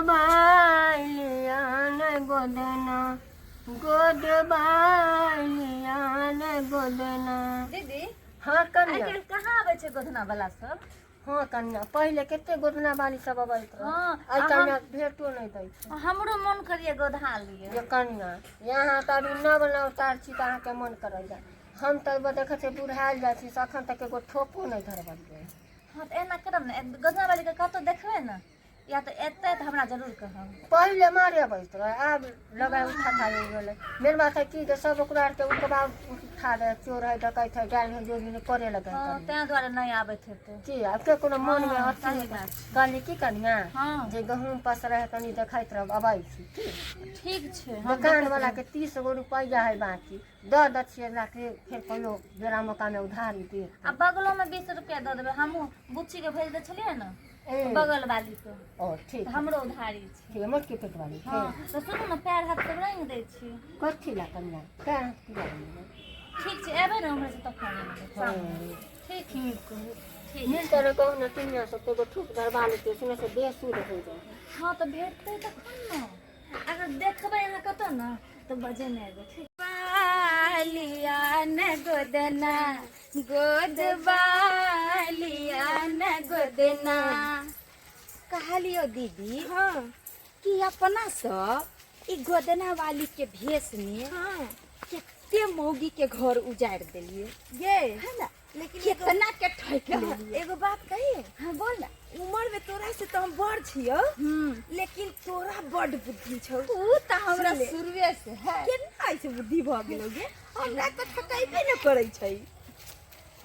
बालिया न गोदना, गोद बालिया न गोदना। दीदी। हाँ कन्या। आइ काल्हि कहाँ आबै छै गोधना वाला सब? हाँ कन्या, पहिले कते गोदना वाली सब अबैत रहै। हाँ, आइ आ काल्हि भेटो नहि दै छै। हमरो मन करिए गोधा लिए। ये कन्या, यहाँ तऽ अभी नव नव तार छी तऽ अहाँके मन करैया। हम तऽ देखै छियै बुढ़ायल जाइ छी से अखन तक एगो ठोपो नहि धरबलियै। हाँ तऽ एना करब ने, गोधना वाली के कतहु देखबै ने या तऽ एतै तऽ हमरा जरूर कहब। पहिले मारे अबैत रहै, आब लगाइ उठा खा गेलै। मेन बात है कि जे सब ओकरा आरके उठबा उठा दे, चोर है, डकैत है, डाइन है, जोगिन है, करे लगै। हाँ, तें दुआरे नहि आबैत हेतै। की आब के कोनो मनमे हाँ, अथी सही हेतै। बात छै। कहली की कनिया, हाँ। जे गहूँम पसरै है तनी देखैत रहब, अबै छी की? ठीक छै। हम दोकान देखैत वाला रहब। के 30 गो रुपैआ है बाकी, दऽ दै छियै एकरा के, फेर कहियो बेरा मौकामे उधारी देत। आ बगलोमे 20 रुपया दऽ देबै, हमहूँ बुच्चीके भेज दै छलियै ने ए। बगल वाली के। ओ ठीक। तऽ हमरो उधारी छै। ठीक, मोटकी पेट वाली छै। हाँ, तऽ सुनू ने, पैर हाथ सब रंगि दै छी। कथी ला कनिया, पैर हाथ की रंगबै? ठीक छै, एबै ने उम्हरे से तखन रंगबै। हाँ। ठीक। ठीक। ठीक। मिलतै ने कहू ने, टिनिया सब तऽ एगो ठोप धरबा लेतै, सुनै से देह शुद्ध हो जाइ। हाँ तऽ भेटतै तखन ने, अगर देखबै अहाँ कतऽ ने तऽ बजेने एबै। ठीक। बालिया न गोदना, गोद बालिया न गोदना। कहलियो दीदी। हाँ। कि अपना सब ई गोदना वाली के भेष में हाँ। कते मौगी के घर उजाड़ देलिए। ये है ना? लेकिन कितना के ठक लेलिए। एगो बात कही? हाँ बोल ना। उम्र में तोरा से तो हम बड़ छियो, लेकिन तोरा बड़ बुद्धि छौ। ऊ तऽ हमरा सुन ले। शुरुए से है। केना ऐसे बुद्धि भऽ गेलौ गे? हमरा तऽ ठकेबे न करै छै।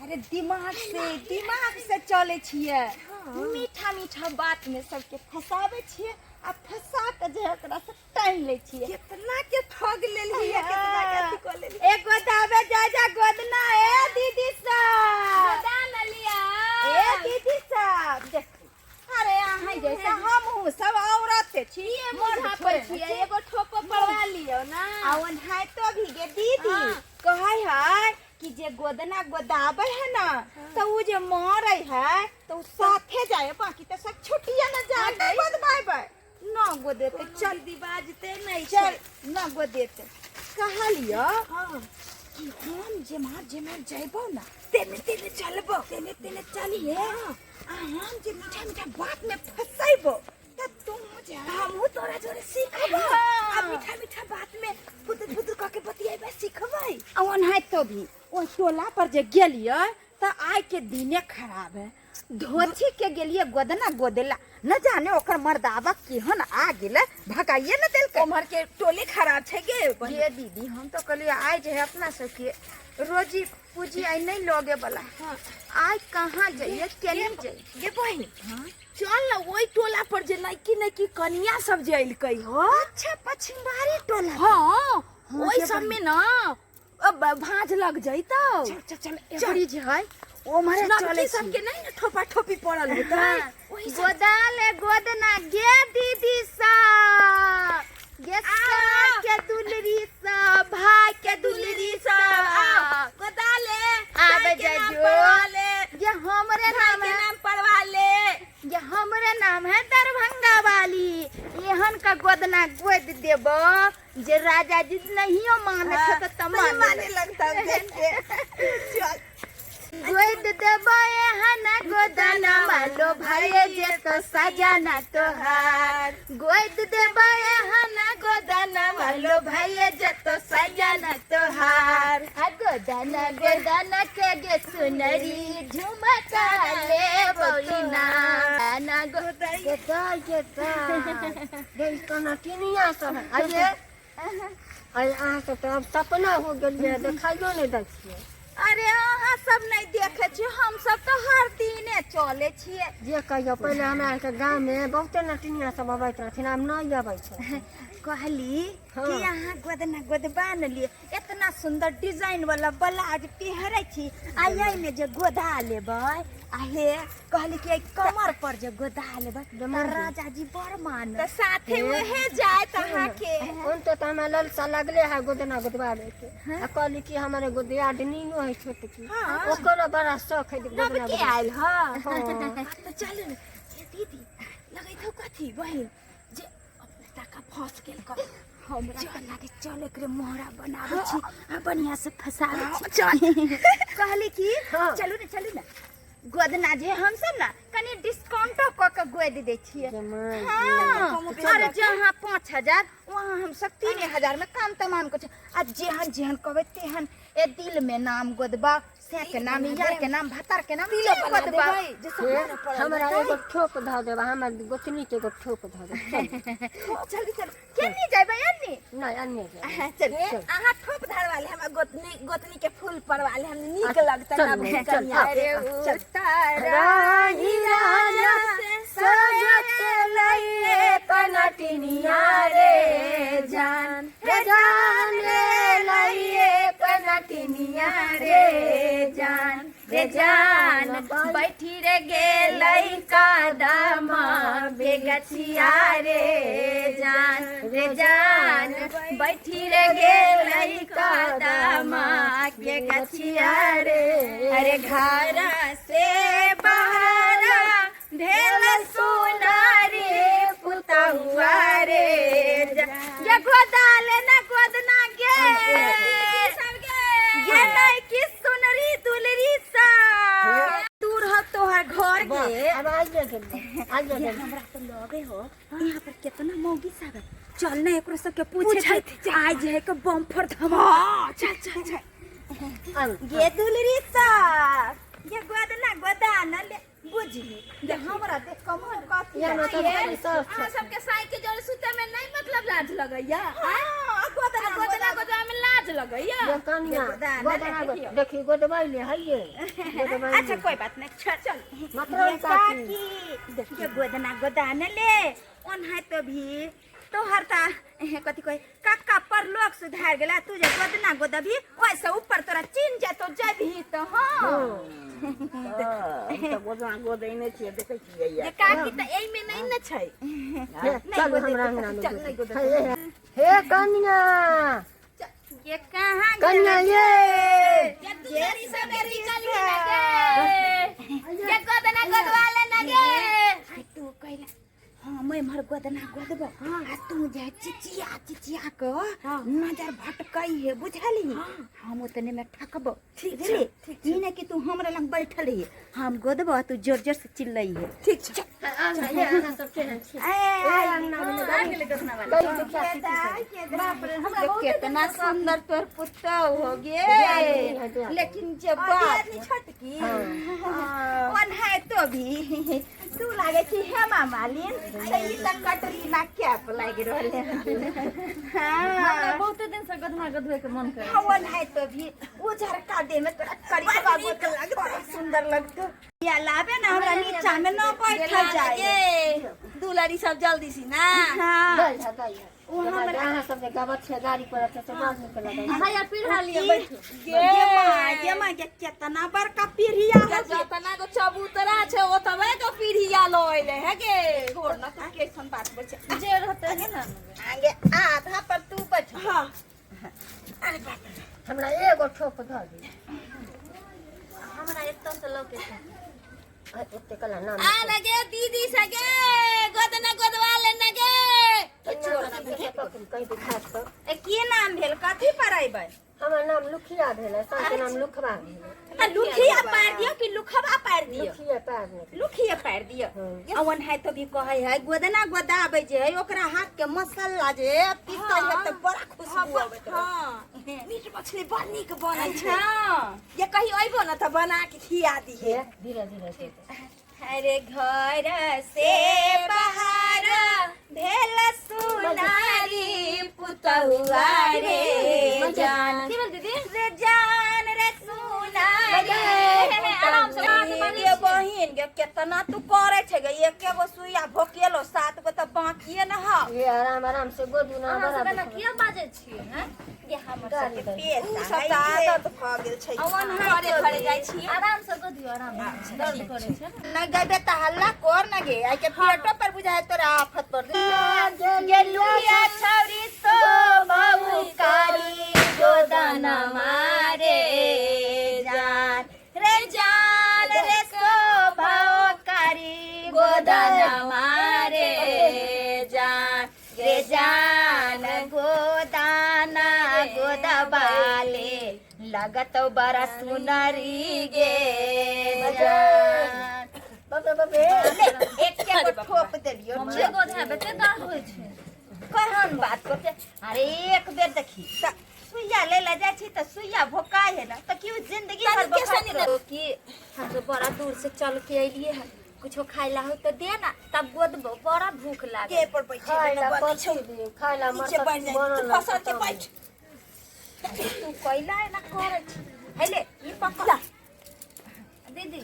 अरे दिमाग से चलै छियै। मीठा मीठा बात में सबके फंसाबै छियै आ फंसा के जे ओकरा से टाइम लै छियै। कितना के ठग लेलही आ कितना के अथी कऽ लेलही। ए गोदाबे जा जा गोदना, ए दीदी सब। गोदा न लिया। ए दीदी सब, देख, अरे अहाँ जैसा हमहूँ सब औरत छी, मर्द बुझा थोड़े पर ने छियै, छी। एगो ठोपो पड़वा लियौ ना। आ ओनाहितो भी गे दीदी, हाँ। कहै है कि जे गोदना गोदाबै है ना तऽ उ जे मरै है तऽ उ साथे जाए, बाकी तऽ सब छुटिया न जाए। नहि गोदबाबै। न गोदेतै, चल। दीदी बाजते नहि। चल, न गोदेतै। कहलियो हाँ। कि हम जेम्हर जेम्हर जइबौ ना तेने तेने चलबो, तेने तेने चलिए आ हम जे मीठा मीठा बात में फंसैबो त तू जे हमहूँ तोरा जोरे सीखबो आ मीठा मीठा बात में फुदुर फुदुर कऽ के बतियेबै, सीखबै। आ ओनाहितो भी ओहि टोला पर जे गेलियै तऽ आइ के दिने खराब है। धोती के गेलियै गोदना गोदेला, न जाने ओकर मर्दाबा केहन आ गेलै, भगाइए न देलकै। उम्हर के टोले खराब छै गे। ये दीदी, हम तो कहलियै आइ जे है अपना सबके रोजी पूजी आइ नहीं लगे वाला। आइ कहाँ जाइए, केने जाइए? गे बहिन, चल ना ओहि टोला पर जे नैकी नैकी कनिया सब जे अइलकै हो। अच्छा, पछिमबारी टोला। हाँ, ओहि जे सब में ना अब भाँज लग जइतौ। चल चल चल, एबरी जे है ओम्हरे नवकी चलै छी। सबके नहीं ने ठोपा ठोपी पड़ल होतै। ओहि सब गोदाले गोदना गे दीदी सब, गे सार के दुलरी सब, भाई के दुलरी सब, गोदाले आबे भाई के नाम जाइयो। पढ़वा ले। ये हमरे भाई नाम के है, नाम पढ़वा ले। ये हमरे नाम है दरभंगा वाली। एहन का गोदना गोद देब जे राजा जी नहियो माने हाँ, त नहीं माने माने लगता देख के। चल गोद देब एहन गोदना मालो भाई जे तो सजाना तोहार। गोद देब एहन गोदना मालो भाई जे तो सजाना तोहार। आ गोदना गोदना के गे सुनरी झुमका ले बौना ना गोद गे दाइ, गे दाइ, गे कोना टिनिया सब है। आइए आइ, अहाँ सब तऽ आब सपना हो गेलियै, देखाइयो नहि दै छियै। अरे अहाँ सब नहीं देखे छियै, हम सब तऽ हर दिने चले छियै। जे कहियो, पहिले हमरा आरके गाममे बहुते नटिनिया सब अबैत रहथिन, आब नहि अबै छै। कहली हाँ। कि अहाँ गोदना गोदबा न लिए, इतना सुंदर डिजाइन वाला ब्लाउज पहिरै छी, आ एहिमे जे गोदा लेबै, आ हे कहली कि एहि कमर पर जे गोदा लेबै तऽ राजा जी बड़ मान तऽ साथे उहे जायत अहाँके। उन तो हमरा ललसा लगले है गोदना गोदवा लेके। आ कहली कि हमर एगो दियादनियो है छोटकी, ओकरो बड़ा शौक है गोदना नबके गोदवा। आयल हँ। हाँ। तऽ चलू ने। ए दीदी, लगैत हौ कथी बहिन जे फंस गेल क। हमरा तऽ लागे चल एकरे मोहरा बनाबै छी आ बढ़िया से फंसाबै छी। चल, कहली कि हाँ। चलू ने, चलू ने गोदना जे हम सब ना कनि डिस्काउंटो कऽ के गोदि दै छियै। जमाई। हाँ, अरे जहाँ 5000 वहाँ हम सब 3000 में काम तमाम कर। आ जेहन जेहन कहबै तेहन, ए दिल में नाम गोदबा, से के नाम, यार के नाम, भतार के नाम तिलो जे बना गोदबा। देबै जे हे, सब मन पड़ल। हमरा एगो ठोप धऽ देब, हमर गोतनी के एगो ठोप धऽ देब। चल। चलू चलू, केनी जेबै अन्नी? नहि, अन्ने जायब। हाँ, चल। चल। अहाँ ठोप धरवा ले, हमरा गोतनी, गोतनी के फूल परवा ले, हम नीक लगतै। चल, नव चल, कनिया। अरे चल। उतारा राही राजा सजत लइए कनटिनिया रे जान, रे जान रे लइए कनटिनिया रे जान, रे जान बैठी रे गेलै कदम बेगछिया रे जान, रे जान बैठी रे गेलै कदम के गछिया रे। अरे घर से बाहर भेल सुनारी पुतहुआ रे जा। ये गोदाल न गोदना गे, ये नहीं कि सुनरी दुलरी सा दूर हो तोहर घर के। अब आइए गेल, आइए गेल। हमरा तो लगे हो यहाँ पर कितना मौगी सब है। चल ना एकरो सबके पूछे के आज है के बम फोड़ धमा। चल चल चल। आउ। ये दुलरी सब ये गोदना गोदाना ले बुझी ये हमरा देख कमर कथी ये मतलब है। सब अहाँ सबके साई के जोड़ सुते में नहीं मतलब लाज लगैया? हाँ, गोदना गोदना गोदना में लाज लगैया? ये कनिया गोदाना गोदना गोद- देखी गोदबै ले हइये गोदबै। अच्छा कोई बात नहीं, चल चल। मतलब ये काकी। काकी ये गोदना गोदान ले ओन्हा तो भी तोहर ता एहे कथी कहे काका पर लोग सुधार गेला, तू जे गोदना गोदबी ओइसे ऊपर तोरा चिन जेतो जेबही तो। हाँ, हम तऽ गोदना गोदैने छियै, देखै छियै। जे काकी तऽ एहिमे नहि ने छै। हे, चलू हमरा अंगना में गोदबै। हे, हे कनिया। ये कहाँ? कनिया ये। ये दुलरी सब निकली ना गे, ये गोदना गोदवा ले ना गे। आई तू कहला हाँ, मैं मर गोदना गोदबो आ तू जा चिचिया चिचिया क नजर भटकई है, बुझली? हम उतने में ठकबो, बुझली? ई ना कि तू हमरा लग बैठल है, हम गोदबो आ तू जोर जोर से चिल्लई है। ठीक छै। अहाँ ये अहाँ सब केहन छी? ए अंगना में गई दुखिया स्थिति से। बाप रे, हमरा बहुत कितना सुंदर तोर पुतौ हो गे, लेकिन जे बात छोटकी वन है तो भी तू लागे छी हेमा मालिन, तऽ ई तऽ कटरीना कैफ लागि रहल है। हमरा हाँ, बहुत दिन से गोदना गोदवे के मन करे। वन है तो भी उजरका देह में तोरा करिकवा गोद बड़ा सुंदर लगतो। या लाबे ना, हमरा नीचा में न बैठल जाए। दुलरी सब जल्दी सी ना। हाँ। दै है, दै है। अहाँ सब जे गाबत छै गाड़ी पर छै से बड़ नीक लगै छै। हैया पीढ़ा लिअ, बैठू। गे माँ, गे माँ, गे केतना बड़का पीढ़िया हो गे। जतना गो चबूतरा छै ओतबे गो पीढ़िया लऽ एलै है गे। छोड़ ना, तू कैसन बात बोल छै? जे रहतै है ना। आगे आधा पर तू बैठ। हाँ। हमरा एगो ठोप धऽ दे। हमरा एकदम से लौके छै। आ, ओते कला नाम आ लगे दीदी सगे गोदना गोदवा ले ना गे। कहीं दिखात पर। ए, की नाम भेल? कथी पर अयबै? हमर नाम लुखिया भेलै, सासके नाम लुखबा भेलै। आ लुखिया पार दियो कि लुखबा पार दियो? लुखिया पार ने। लुखिया पार दियो। हँ। अवन है तो भी कहै है गोदना गोदाबै जे है ओकरा हाथ के मसाला जे पीसै है तऽ बड़ा खुशबू अबैत रहै। हाँ, मीट मछली बड़ नीक बनै छै। हाँ। ये कही अइबो न तऽ बना के खिया दिहे। हे, धीरे धीरे से। अरे घर से बाहर भेल सुनारी पुतहुआ रे जान, की भेल दीदी? रे जान रे सुनारी। आराम से, आराम से बाजै गे बहिन गे, केतना तू करे छै गे? एके गो सुइया भोकेलो, सात गो तऽ बाकिए न हौ। ये आराम आराम से गोदू ना अहाँ बड़ा सब एना किया बाजै छियै हैं? गे हमर सबके उ पेशा सब है तऽ ये। आदत भऽ गेल छै, अवन घरे घरे जाइ छियै। आराम से गोदियो, आराम से दर्द करे छै ने। न गबे तऽ हल्ला कर न गे, आइ के पेटो पर बुझाय तोरा आफत पर गे। लुकिया छौरी सो बहु कारी गोदना मारे जान, रे जान रे सो बहु कारी गोदना मारे जान, रे जान। लागत बड़ा सुनरी गे जान। बाप रे बाप रे ले, एक के गो ठोप देलियो हमरे गोधा बेते दर्द होइ छै। कहन बात करते। अरे एक बेर देखी त सुइया ले ला जाइ छी त सुइया भोकाय है ना त क्यों जिंदगी भर भोकाइत रहो। कि हम तो बड़ा दूर से चल के अलिए है, कुछो खाए ला हो तो दे ना, तब गोदबो, बड़ा भूख लागल। के पर बैठे खाय ला बनी छौ कथी दियौ, खाय ला नीचे मरत बैठ जाइ बनल तू फसल के बैठ। तू कैला एना करै छी? हेले ई पकड़ दीदी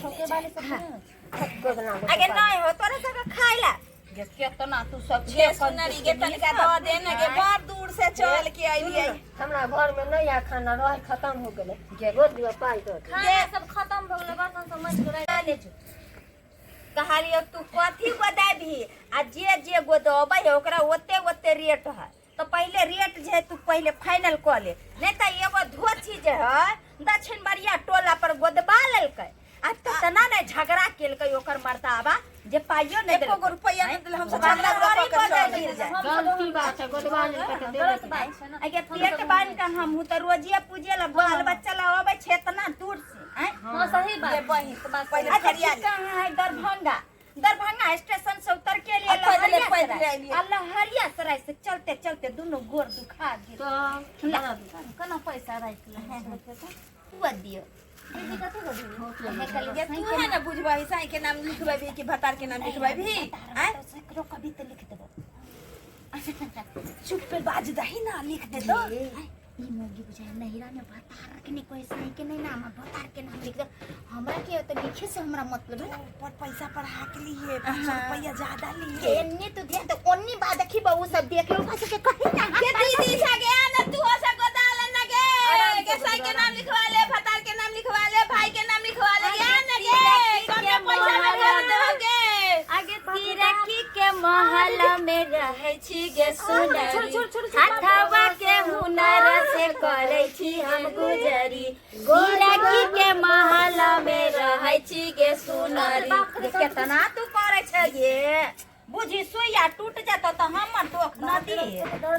ठोके वाले सब नहीं। गोदना अगे नहीं हो तोरा सब खाय ला गे केतना तू सब गे सुनरी गे तनिका दऽ दे ने गे, बड़ दूर से चल के अइलियै। हमरा घर में नहीं आ खाना रहे, खत्म हो गेलै। गोद दियौ, पाइ दऽ दियौ। खाना सब खत्म भऽ गेलै, बर्तन सब माजि के राखि ले जो। कहलियो तू कथी गोदाबही आ जे जे गोदबै है ओकरा ओते ओते रेट है, तो पहले रेट जे है तू पहले फाइनल कऽ ले, नहीं तो एगो धोछी जे है दक्षिण बरिया टोला पर गोदबा लेलकै आ तना ने झगड़ा केलकै ओकर मर्दाबा जे पाइयो नहीं एको गो रुपैआ नहि देल, हमसब झगड़ा उगड़ा कऽ के चल गिर जाए। गलती बात है, गोदवा लेलकै तऽ देबे गलत बात छै ना। अगे पेट बांध के हमहूँ तऽ रोजिए पूजे ला बाल बच्चा ला अबै छै इतना दूर से आँय? हाँ सही बात गे बहिन, तो बात पहिले अच्छा फरिया ठीक कहाँ है दरभंगा, दरभंगा स्टेशन से उतर के लिए आ पैदले लहरिया पैदले सराय। अयलियै। आ लहरिया सराय से चलते चलते दुनू गोर दुखा गेल। तऽ ला, केना पैसा राखि लेने छै? हुआ दियौ। दीदी कथी गोदबही? गे तू है ना बुझबही, साई के नाम लिखबही कि भतार के नाम लिखबही? आँय सैकड़ो कभी तो लिख देबो। चुप पे बाज दही ना, लिख दे तो। ई मौगी बुझाय नहिरा में भतार रखने कोई साई के नहीं नाम, भतार के नाम लिख दे। हमरा के तो लिखे से हमरा मतलब है ना। ऊपर पैसा पर हाक लिए, 500 रुपया ज्यादा लिए। एन्ने तो ध्यान तो ओन्नी बा देखी बहु सब देख लो भाषा के कहीं ना। गे दीदी छगे ना तू हो सको दाल ना गे, गे साई के नाम लिखवा ले, भतार के नाम लिखवा ले, भाई के नाम लिखवा ले, गे ना गे कमे पैसा में कर देबो गे। आगे तिरकी के महल में रहै छी गे सुनरी, हाथवा के हुनर से करै छी हम गुजरी। तिरकी के महल में रहै छी गे सुनरी। केतना तू करै छै ये बुझी सुइया टूट जेतौ तऽ हमर दोख न दी।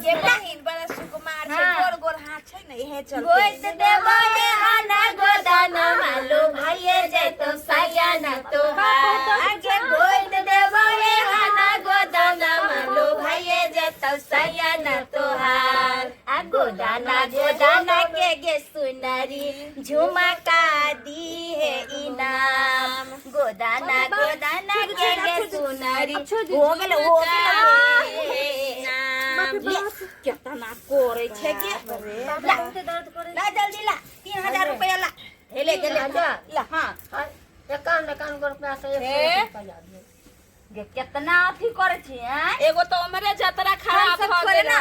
गे बहिन बड़ा सुकुमार छै, गोर गोर हाथ छै ने, इहे चलते। गोइत देबो रे हाना गोदाना मालो भाइये जेतौ साया ना तोहार। आगे गोइत देबो रे हाना गोदाना मालो भाइये जेतौ साया ना तोहार। आ गोदाना गोदाना के गे सुनरी झुमका दी है इनाम। गोदाना गोदाना के गे सुनरी हो गेलै हो गेलै इनाम। केतना करै छै गे। ला ला जल्दी ला, 3000 रुपया ला। हेले गेले ला। हाँ 51 51 गो रुपया से 100 रुपया दियौ। गे केतना अथी करै छी आँय? एगो तो हमरे जतरा खराब हमसब भऽ थोड़े गेल ना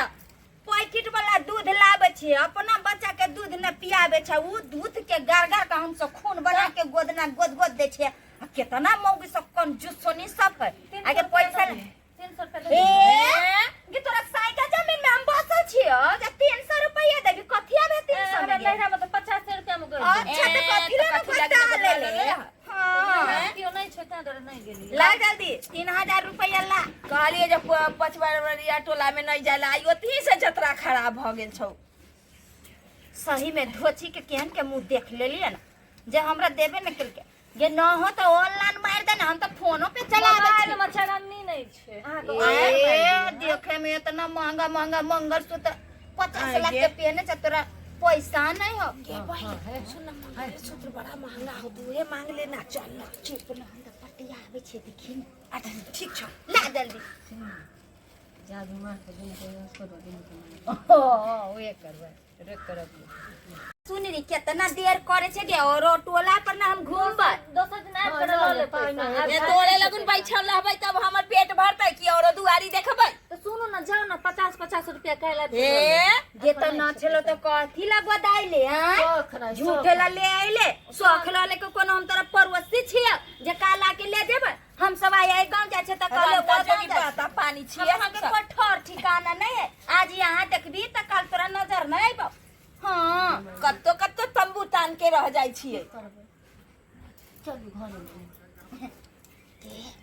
पैकेट वाला दूध लाबै छियै, अपना बच्चा के दूध न पियाबै छै, उ दूध के गार गार के हमसब खून बना के गोदना गोद गोद दै छियै। आ केतना मौगी सब कंजूसनी सब है। आगे पैसा ले। 300 रुपया ए गे तोरा साइका जमीन में हम बसल छियो जे 300 रुपया देबी, कथी आबे 300 हमरा में? नहिरा में तो 50 रुपया में गइल। अच्छा तऽ कथी ले कथी लागी बता बता ले। ले। हाँ केओ नहीं छै ताहि दुआरे नहीं गेलियै। ला जल्दी 3000 रुपया ला। कहलियै जे पछुआरिया टोला में नहीं जाय ला, आइ ओतही से जतरा खराब भऽ गेल छौ। सही में धोची के केहन के मुंह देख लेलियै ना, जे हमरा देबे न केलकै। गे न हो तऽ ऑनलाइन मारि दे ना, हम तऽ फोनो पे चलाबै मोबाइल छी। में चरन्नी नहीं छै। ए देखे में इतना महंगा महंगा मंगलसूत्र 50 लाख के पहने छै, तोरा पैसा नहीं हो। गे बहिन सुन ना, मंगलसूत्र बड़ा महंगा हो, तू उहे मांग ले ना, चल ना। चुप ना, हम तऽ पटिया आबै छै देखी ने। अच्छा ठीक छौ, ला जल्दी। जादू मार के दिन के उसको दो दिन के ओए करबै रेक करब। सुन रे केतना देर करे छै गे, और टोला पर ना हम घूमबै। दोसर दिन आबि कऽ लऽ लेब पैसा। जे तोरे लगुन बैठल रहबै तब हमर पेट भरतै कि औरो दुआरी देखबै? तऽ सुनू ना, जाउ ना 50-50 रुपया काल्हि आबि हे कऽ गे तऽ न छलो तऽ कथी ला गोदाइले आँय? शौख रहै, झूठे ला ले अइले, शौख ला ले के कोनो हम तोरा पड़ोसी छियै जे काला के ले जेबै? हम सब आइ आइ गाँव जाइ छै तऽ कहले रंता ओ गाँव जोगी जाइ छै। पाता पानी छियै हमरा सबके हमसब। कोई ठौर ठिकाना नहीं है, आज यहाँ देखबी तऽ कल तोरा नजर नहीं अयबौ। हाँ कत्तो कत्तो तंबू तान के रह जाइ छियै। चलू घरे।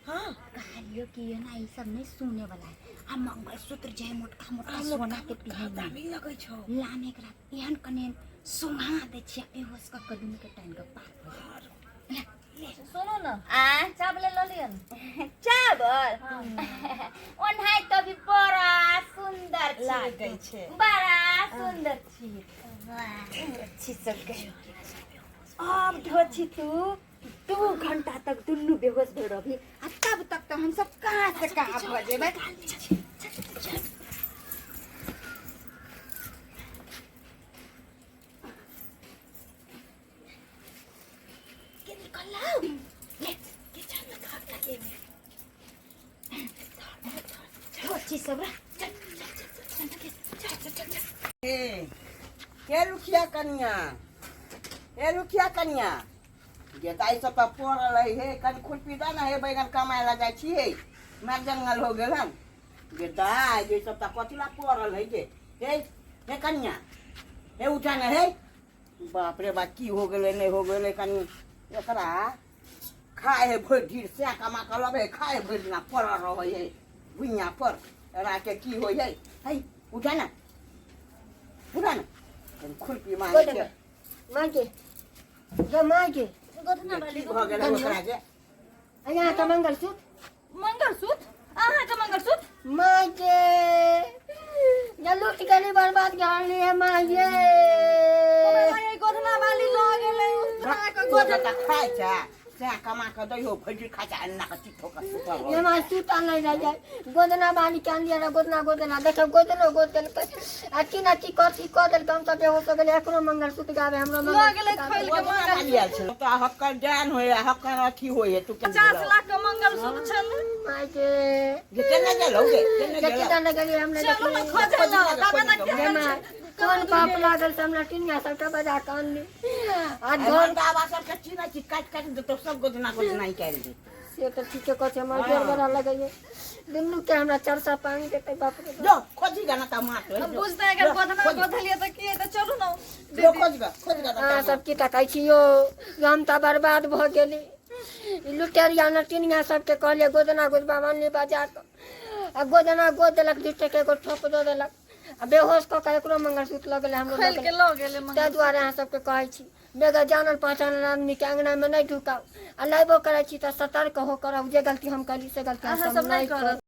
हाँ कहलियो कि ये ना ई सब नहीं सुने वाला है। आ मंगलसूत्र जे है मोटका मोटका सोना के पिन्हले दामी लगै छौ। लामे एकरा एहन कने सुंघा दै छियै, बेहोश कऽ के दुनू के टांगि कऽ पार भऽ जायत। ले, ले। सुनू न, आ चावल लऽ लिअ ने। चावल ओनाहि तो भी बड़ा सुंदर छी। लागै छै। बड़ा सुंदर छी। छी सबके अब ढोछी तू 2 घंटा तक दुनू बेहोश भेल रहबी आ तब तक तो हम सब कहाँ से कहाँ भऽ जेबै। के निकल लाओ ले के चल ना घर लगे में ढोछी सब रह चल चल चल चल चल चल चल चल चल। हे हे रुखिया कनिया, हे रुखिया कनिया, जे दाइ सब तऽ पड़ल है। हे कनि खुरपी दऽ ने हे, बैगन कमाय लए जाइ छी हे, मार जंगल हो गेल हन। जे दाइ जे सब तऽ कथी ला पड़ल है जे? हे हे कनिया, हे उठा ने हे। बाप रे बाप, की हो गेलै नहि हो गेलै? कनि एकरा खाय है भरि ढीर सएह कमा कऽ लबै, खाय भरि दिना पड़ल रहै है भुइयाँ पर। एकरा के की होइ है? है उठा ने, उठा ने, कनि खुरपी मांगे छै। मागे गे मागे। गोधना की वाली। भऽ गेलै ओकरा जे? यहाँ तऽ मंगलसूत्र। मंगलसूत्र? अहाँके मंगलसूत्र? मागे ये लूट गेली, बर्बाद गेली है मागे। गोधना वाली लऽ गेलै। गोधना तऽ खाय छै, सएह कमा कऽ दै हो, भरि खाय छै, अन्ना के चिट्ठो के सुतल रहै। ये माँ सूता नहीं रह जाए। गोदना बाली के आनलियै रह, गोदना गोदना देखो, गोदनो गोद देलकै आ की ना की कथी कऽ देलकै। हम सब बेहोश हो गेलियै। एकरो मंगलसूत्र गावे, हमरो लऽ गेलै मंगलसूत्र खोलि गावे। के। गोधना वाली आयल छलै तऽ हक्कर जान होय हक्कर अथी होय तू 50 लाख के मंगलसूत्र छलै। माय के जे केने गेलौ गे, केने जे गेलौ? केना गेलियै हम नहि चलू ने देखलियै। खोजै लए, तबे ने। ये माँ कोन पाप लागल से हमरा टिनिया सबके बजा कऽ आनली आ घर घर बाबा सबके चिन्है छी, काटि काटि देतौ सब, गोदना गोदना निकालि देतौ। से तऽ ठीके कहै छै, हमरा जोर बड़ा लगैए दुनू के, हमरा चरसा पानी देतै। बाप रे बाप। जो खोजी गा ना तऽ मार। हम बुझते अगर गोधना गोधलियै तऽ की हेतै? चलू ने। जो खोज गा, खोज गा। अहाँ सब की तकै छी यौ? हम तऽ बर्बाद भऽ गेली। ई लुटेरिया नटिनिया सबके कहलियै गोदना गोदबा आनली बजा कऽ आ गोदना गोद देलक, झूठे के एगो ठोप दऽ देलक आ बेहोश कऽ कऽ एकरो मंगलसूत्र लऽ गेलै, हमरो लऽ खोलि के गेलै। लऽ गेलै। ताहि दुआरे अहाँ सबके कहै छी, बगैर जानल पहचानल आदमीके अङ्गनामे नहि ढुकाउ आ लाइबो करै छी तऽ सतर्क हो करब। जे गलती हम करी से गलती अहाँ अहाँ सब सब नहि नहि करब। करब।